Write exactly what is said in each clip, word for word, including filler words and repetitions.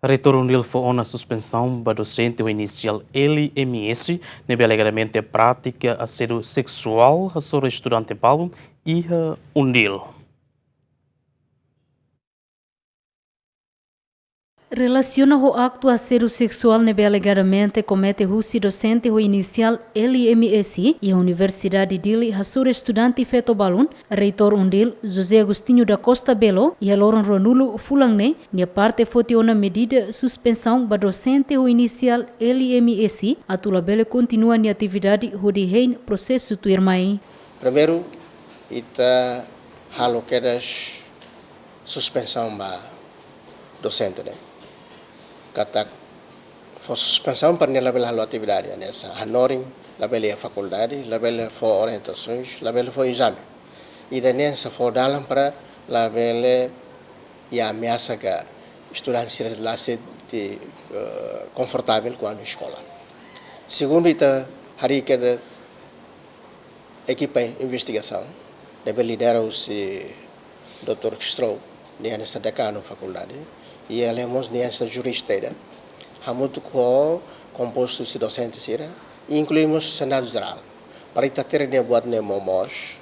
Reitór UNDIL fó ona suspensaun ba dosente ho inisiál L M S ne'ebé alegadamente pratika asédiu seksuál hasoru estudante balun iha UNDIL. Relasiona ho aktu asédiu seksuál ne'ebé alegadamente komete husi dosente ho inisiál L M S iha Universidade Dili hasoru estudante feto balun, Reitór UNDIL, José Agostinho da Costa Belo, iha loron ruanulu fulan ne'e, nia parte foti ona medida suspensaun ba dosente ho inisiál L M S, atu labele kontinua nia atividade hodi hein prosesu tuirmai. Primeiru, ita halo kedas suspensaun ba dosente ne'e. Katak fó suspensaun para nia labele halo atividade, hanesan hanorin, labele iha fakuldade, labele fó orientasaun, labele fó ezame. Ida-ne'e hanesan fó dalan para labele iha ameasa ka estudante sira la sente, eh, konfortavel kuandu eskola. Segundu, ita harii kedas ekipa investigasaun ne'ebé lidera husi doutór Stroh, nia hanesan dekanu fakuldade, i ele mós nia hanesan jurista ida. Hamutuk ho kompostu husi dosente sira, inklui mós Senadu Jerál. Para ita hatene buat ne'e momoos,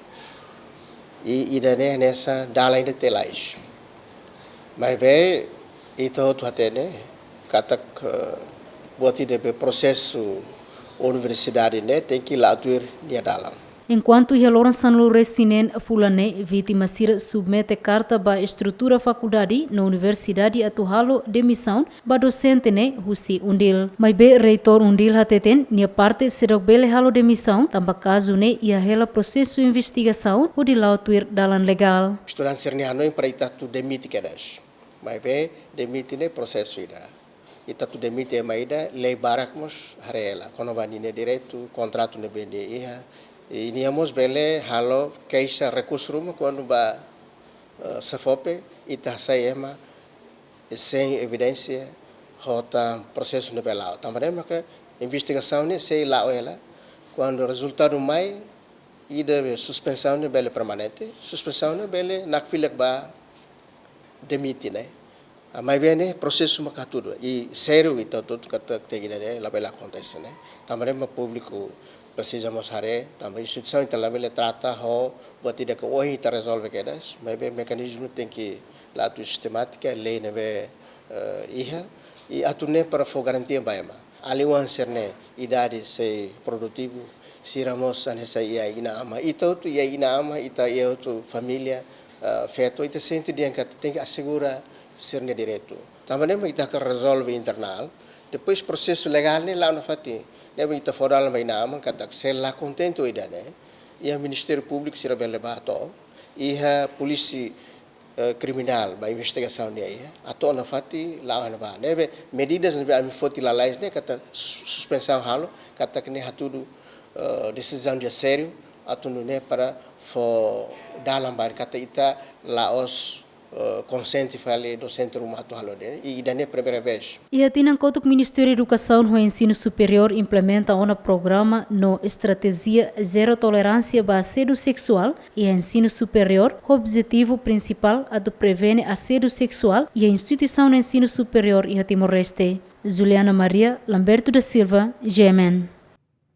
i ida-ne'e hanesan dalan ida tee lalais. Maibé ita hotu hatene katak, eh, buat ida be prosesu universidade ne'e tenke la'o tuir nia dalan. Enkuantu iha loron sanulu-resin-neen fulan ne'e, vítima sira submete karta ba estrutura fakuldade no universidade atu halo demisaun ba dosente ne'e husi UNDIL. Maibé Reitór UNDIL hateten nia parte seidauk bele halo demisaun, tanba kazu ne'e iha hela prosesu investigasaun hodi la'o tuir dalan legál. Estudante sira-nia hanoin para ita atu demite kedas. Maibé demite ne'e prosesu ida. Ita atu demite ema ida, lei barak mós haree hela kona-ba ninia direitu, kontratu ne'ebé nia iha. I nia mós bele halo keixa rekursu ruma kuandu ba, eh, SEFOPE, ita hasai ema sein evidénsia, ho tan prosesu ne'ebé la'o. Tanba ne'e maka investigasaun ne'e sei la'o hela. Kuandu rezultadu mai, ida be suspensaun ne'e bele permanente, suspensaun ne'e bele nakfilak ba demite ne'e. Ah, maibé ne'e prosesu maka hatudu. I sériu ita hotu katak ida-ne'e labele akontese ne'e. Tanba ne'e mak públiku presiza mós haree, tanba instituisaun ita labele trata ho buat ida ke ohin ita rezolve kedas, maibé mekanizmu tenke la'o tuir sistemátika, lei ne'ebé, eh, iha, i atu nune'e para fó garantia ba ema. Alin-oan sira-ne'e idade sei produtivu, sira mós hanesan iha inan-aman. Ita hotu iha inan-aman, ita iha hotu família, eh, feto, ita sente dehan katak tenke asegura sira-nia direitu. Tanba ne'e mak ita hakarak rezolve internál, depois prosesu legál ne'e la'o nafatin. Ne'ebé ita fó dalan ba inan-aman katak se la kontente ho ida-ne'e, iha Ministériu Públiku sira bele bá to'o, iha polísia, eh, kriminál ba investigasaun ne'e iha, atu ona fatin la'o ona ba. Ne'ebé medidas ne'ebé ami foti lalais ne'e katak sus-, suspensaun halo, katak ne'e hatudu, eh, desizaun ida sériu, atu nune'e para fó dalan ba katak ita la'ós, eh, konsente fali dosente ruma atu halo ida-ne'e, i ida-ne'e primeira vez. Iha tinan kotuk Ministériu Edukasaun ho Ensinu Superiór implementa ona programa no estratéjia zero toleránsia ba asédiu seksuál iha ensinu superiór, ho objetivu prinsipál atu prevene asédiu seksuál iha instituisaun ensinu superiór iha Timor-Leste. Juliana Maria, Lamberto da Silva, G M N.